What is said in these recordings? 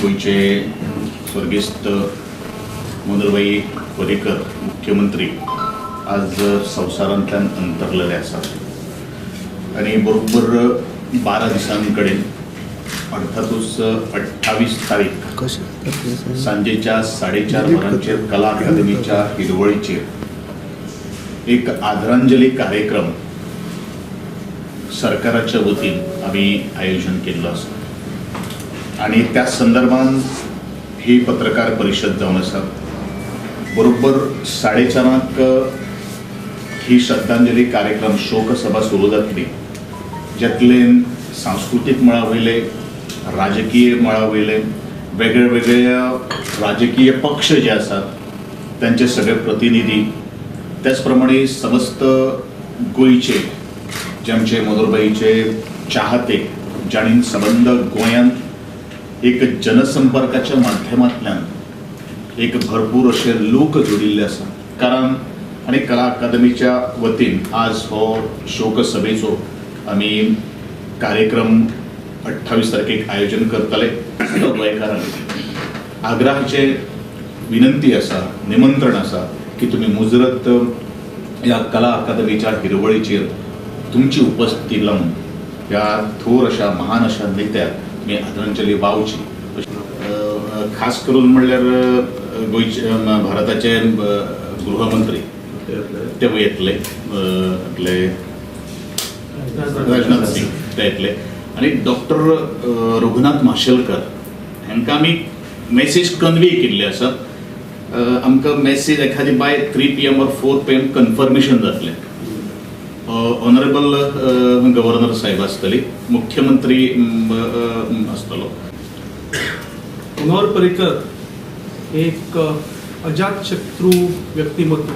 गोंयचे स्वर्गेस्त मनोहरभाई पर्रीकर मुख्यमंत्री आज संवसारांतल्यान अंतरलेले आसात आनी बरोबर 12 दिसां कडेन अर्थातूच 28 तारीख सांजेच्या 4:30 वरांचेर कला अकादमीच्या हिरवळीचेर एक आदरांजली कार्यक्रम सरकाराच्या वतीन आमी आयोजन केल्लो आसा आनी त्या संदर्भान ही पत्रकार परिशद जावन आसा. बरोबर 4:30 ही श्रद्धांजली कार्यक्रम शोकसभा सुरू जातली, ज्यातले सांस्कृतीक मळा वयले, राजकीय मळा वयले वेगळे वेगळे राजकीय पक्ष जे आसात त्यांचे सगळे प्रतिनिधी, त्याचप्रमाणे समस्त गोंयचे जे आमचे मनोहरभाईचे चाहते जांणी सबंद गोंयांत एक जनसंपर्काच्या माध्यमांतल्यान एक भरपूर अशे लोक जोडिल्ले आसा. कारण आनी कला अकादमीच्या वतीन आज हो शोकसभेचो आमी कार्यक्रम 28 तारखेक आयोजन करतले. गोंयकारांक आग्रहाचे विनंती आसा, निमंत्रण आसा की तुमी मुजरत ह्या कला अकादमीच्या हिरवळीचेर तुमची उपस्थिती लावन ह्या थोर अशा महान अशा नेत्याक तुमी आदरांजली वावची. खास करून म्हणल्यार गोंयचे भारताचे गृहमंत्री ते येतले, आपले राजनाथ सिंग ते येतले आनी डॉक्टर रघुनाथ माशेलकर हांकां आमी मॅसेज कन्वे केल्ले आसा. आमकां मॅसेज एखादी बाय 3 PM or 4 PM confirmation जातलें. ऑनरेबल गव्हर्नर साहेब आसतली, मुख्यमंत्री आसतलो. मनोहर पर्रीकर एक अजातशत्रू व्यक्तिमत्व.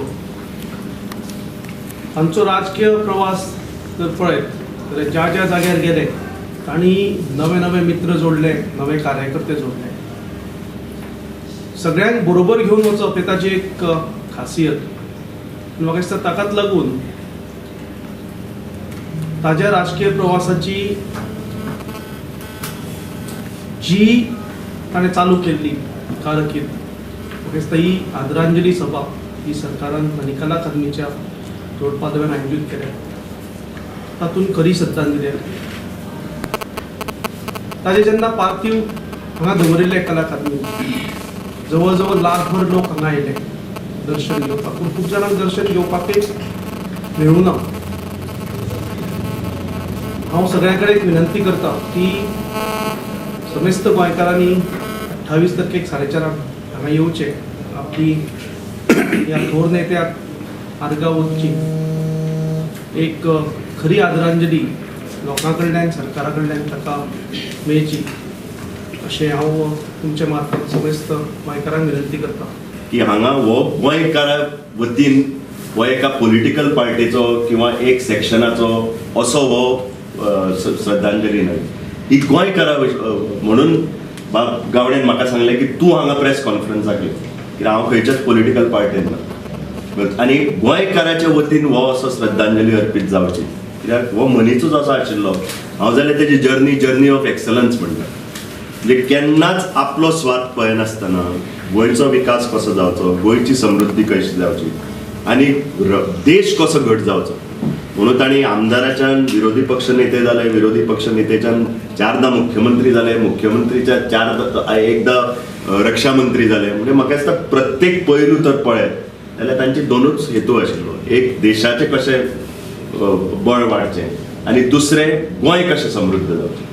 तांचो राजकीय प्रवास जर पळयत जाल्यार ज्या ज्या जाग्यार गेले तांणी नवे नवे मित्र जोडले, नवे कार्यकर्ते जोडले, सगळ्यांक बरोबर घेवन वचप हे ताची एक खासियत. म्हाका दिसता ताकाच लागून ताज्या राजकीय प्रवासाची जी ताणें चालू केल्ली कारकीर्द, म्हाका दिसता ही आदरांजली सभा ही सरकारान आनी कला अकादमीच्या जोडपालवान आयोजीत केल्या तातूंत खरी श्रद्धांजली आसली. ताजें जेन्ना पार्थिव हांगा दवरिल्लें कला अकादमीन, जवळ जवळ लाखभर लोक हांगा आयले दर्शन घेवपाक, पूण खूब जाणांक दर्शन घेवपाकय मेळूं ना. हांव सगळ्यां कडेन एक विनंती करता की समेस्त गोंयकारांनी 28 तारखेक 4:30 हांगा येवचें, आपली ह्या थोर नेत्याक आर्गां वचची, एक खरी आदरांजली लोकां कडल्यान सरकारा कडल्यान ताका मेळची अशें हांव तुमचे मार्फत समेस्त गोंयकारांक विनंती करता. की हांगा हो गोंयकारा वतीन हो एका पॉलिटिकल पार्टीचो किंवा एक सेक्शनाचो असो हो श्रद्धांजली न्हय, ही गोंयकारा म्हणून बाब गावडेन म्हाका सांगलें की तूं हांगा प्रेस कॉन्फरन्साक यो, कित्याक हांव खंयच्याच पॉलिटिकल पार्टीन ना आनी गोंयकाराच्या वतीन हो असो श्रद्धांजली अर्पीत जावची, कित्याक हो मनीसूच असो आशिल्लो. हांव जाल्यार तेजी जर्नी ऑफ एक्सलन्स म्हणटा, म्हणजे केन्नाच आपलो स्वार्थ पळयनासतना गोंयचो विकास कसो जावचो, गोंयची समृद्धी कशी जावची आनी देश कसो घट जावचो म्हणून तांणी आमदाराच्यान विरोधी पक्ष नेते जाले, विरोधी पक्ष नेतेच्यान 4दा मुख्यमंत्री जाले, मुख्यमंत्रीच्या 4दा एकदां रक्षा मंत्री जाले. म्हणजे म्हाका दिसता प्रत्येक पैलू तर पळयत जाल्यार तांचे दोनूच हेतू आशिल्लो, एक देशाचें कशें बळ वाडचें आनी दुसरें गोंय कशें समृद्ध जावचें.